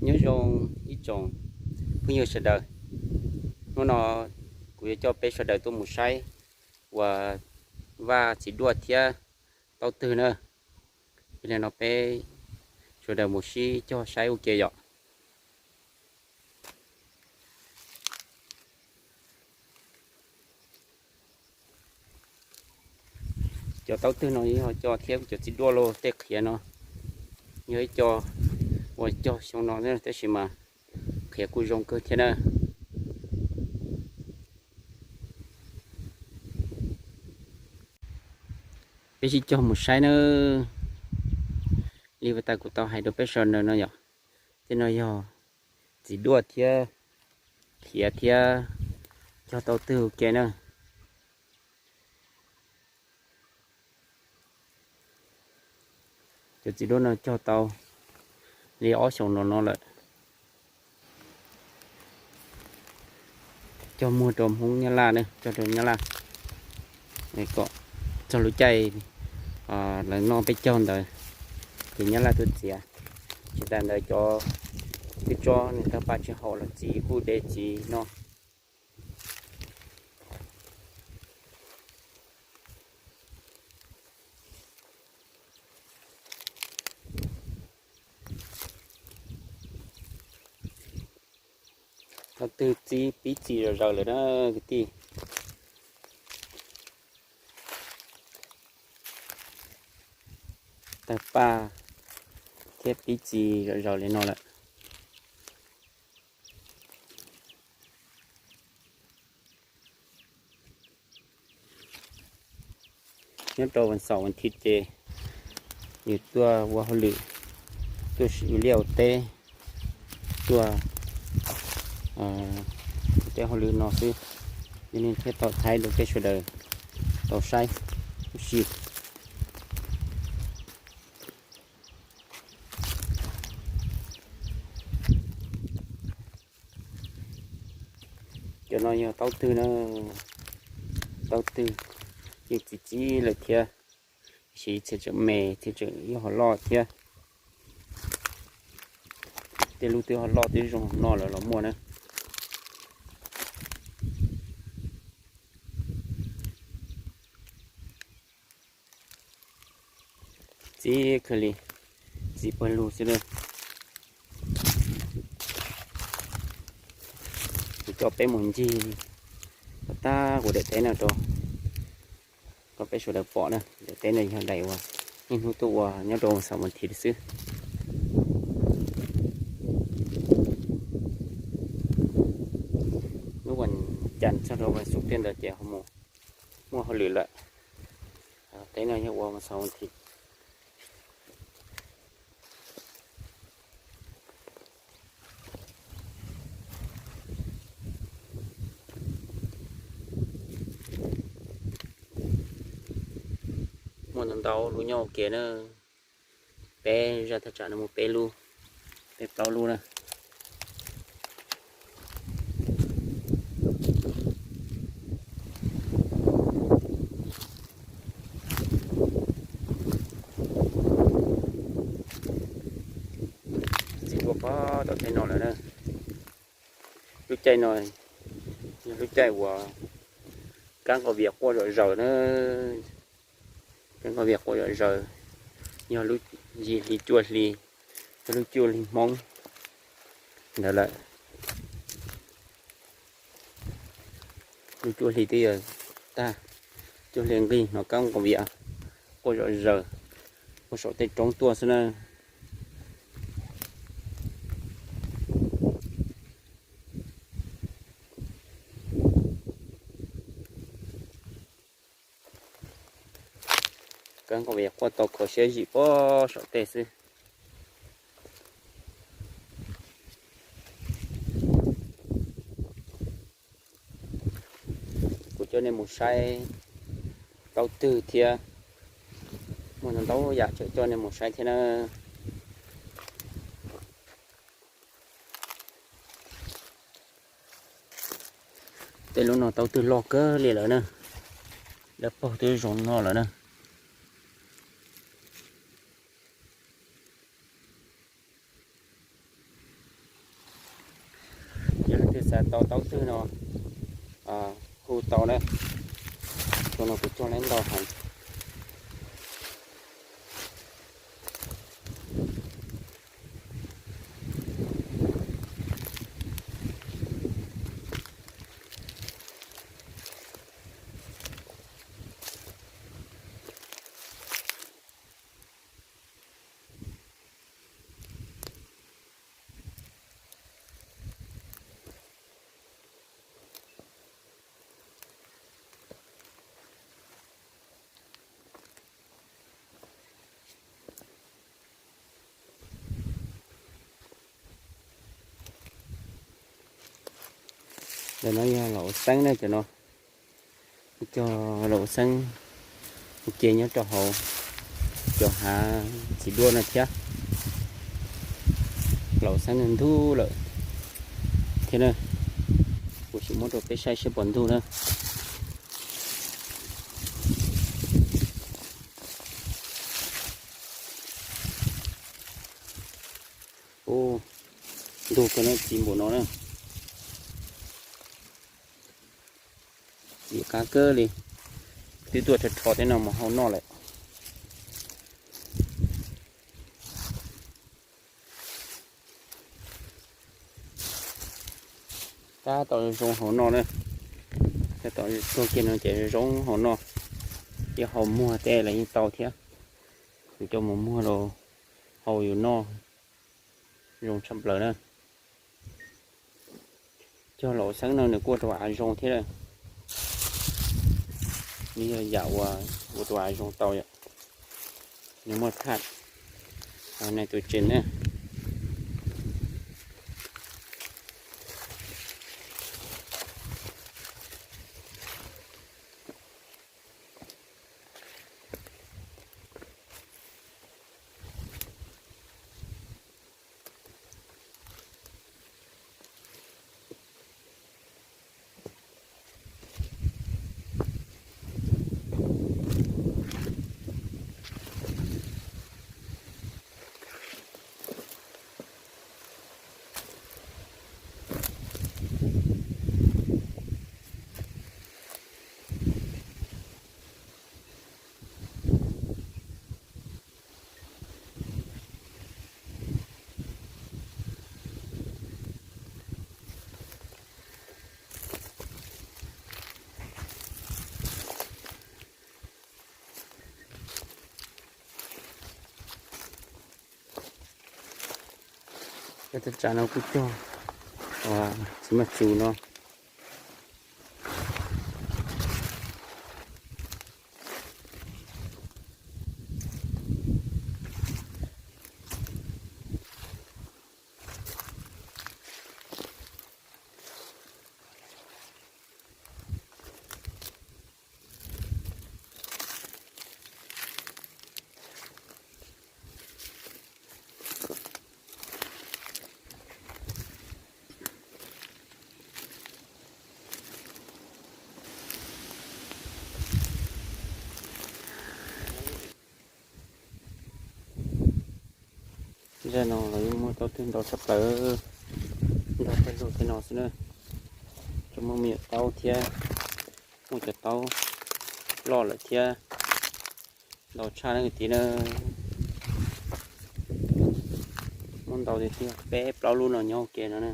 Nyob zoo ib tsoom phooj ywg sawv daws, hnub no kuv yuav coj peb sawv daws tuaj mus saib uas vaj txiv duaj thiab taub twg na. Yog li no peb sawv daws mus sib cog saib ua ke yom. Cov taub twg no yog cov thiab cov txiv duaj los tej qhiav no yog ib co uas cog xyoo no tab sis mas qhiav kuj zoo kawg thiab na. Peb sib cog mus saib na. Li uas tas kuv tau hais rau peb sawv daws no yom, tej no yog txiv duaj thiab qhiav thiab cog taub twg ua ke na. Cov txiv duaj no cog tau li ob xyoos no no lawm. Cog muag rau Hmoob Nyab Laj na, cog rau Nyab Laj kom txog lub caij lawv noj peb caug ntawd ces Nyab Laj tuaj txiav. Tsis tas ntawd cov twb tsob nws tawg paj tsis haum los txiv kuj de txiv noj. Taub twg txib pib txiv zom zaws lawm na kwv tij. Tawg paj thiab pib txiv zom zaws li no lawm. Nyob rau vas xaum vas thiv ces yus tuaj ua hauj lwm, tuaj ua liaj ua teb, tuaj ua tej hauj lwm no xwb. Yog li thiaj tau thaij rau peb sawv daws tau saib ua si. Cov no yog taub twg na, taub twg yeej txi txiv lawm thiab, tiam sis txhia tseem me thiab tseem ib hom loj thiab. Tej lub twb ho loj twb zoo no lawm los muaj na. Txiv kawg li, txiv pawg lug xwb na. Kuv coj peb mus ncig tag kuv daim teb no rau kom peb sawv daws pom na. Daim teb no yog daim uas niaj hnub tuaj ua nyob rau xaum vas thiv xwb. Hnub vas cas txog rau vas xuv tej ntawd ces ho mus muaj hauj lwm lawm. Teb no yog ua xaum vas thiv. Muaj ntau ntau lub nyob ua ke na. Peb zaj thaj tsam no muaj peb lub, peb plaub lub na. Txiv duaj pog tau tej no lawm na. Lub caij no yog lub caij uas kab nqaus vias quaj zom zaws na. Kab nqaus vias quaj zom zaws, yog lub yim hli cuaj hli, yog lub cuaj hli Hmoob ntawd lawm. Lub cuaj hli twb yog tag, cuaj hli nqig hnov kab nqaus vias quaj zom zaws, quaj saum tej roob tuaj xwb na. Kab nqaus vias quaj tau kho siab zim pog saum tej xwb. Kuv coj nej mus saib taub twg thiab, muaj ntau ntau yam tseem coj nej mus saib thiab na. Tej lub no taub twg loj kawg li lawm na, dawb paug twb zoo no lawm na. Tau taub twg no hu tau na. Tau no kuv cog leb ntau heev. Ntawm no yog laum xeeb ne, cov no cog laum xeeb ua ke nyob rau hauv cov hav txiv duaj no thiab. Laum xeeb ntug lawm thiab na. Kuv sim muab rau peb saib seb puas ntug na. Ntug kawg no, txiv npaum no na. Txiv qab kawg li. Twb tuaj rho rho tej no mus hau noj lawm. Tab tom zoo hau noj na. Tab tom tuag kiag no ces zoo hau noj. Ib hau muag tej los yeej tau thiab. Kuv coj mus muag rau hau yus noj zoo tshaj plaws na. Cog laum xeeb no nws kuj ua rau av zoo thiab. Nws yog yam uas ua rau av zoo tau yom. Nws muaj thaj nitrogen na. Cov txaj tsav no kuj cog txiv maj txus no. Zaj no los yeej muaj taub twg ntau tshaj plaws, ntau pawg lug tej no xwb na. Tsuas muaj me nyuam taub thiab, muaj cov taub loj lawm thiab, ntau tshaj na kwv tij na. Muaj ntau tiag tiag, peb plaub lub no nyob ua ke no na.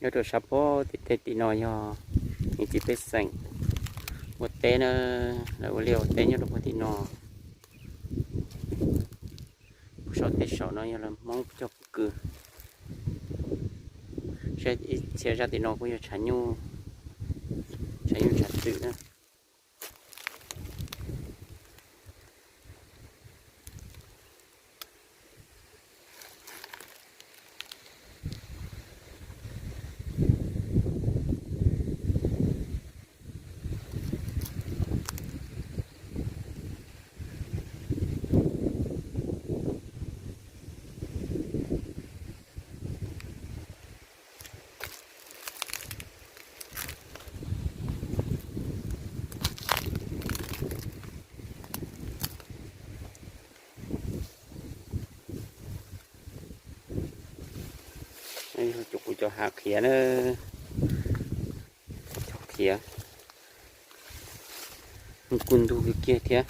Nyob rau sab pem tim tej tim no yog niam txiv pej xeem ua teb na, lawv ua liaj ua teb nyob rau pem tim no. Puag saum tej saum no yog lawv Hmoob cog pob kws. Saib ib txhia zaj tim no kuj yog tshav nyuj, tshav nyuj tshav twm na. cov hav qhiav na, cov qhiav kuj ntug kiag thiab.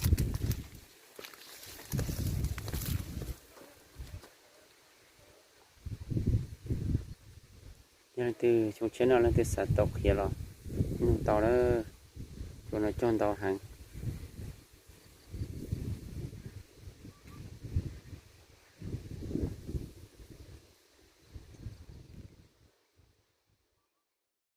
Yog leej twg xyoo tshiab no leej twg xav tau qhiav los nug tau lawm, cov no cog ntau heev.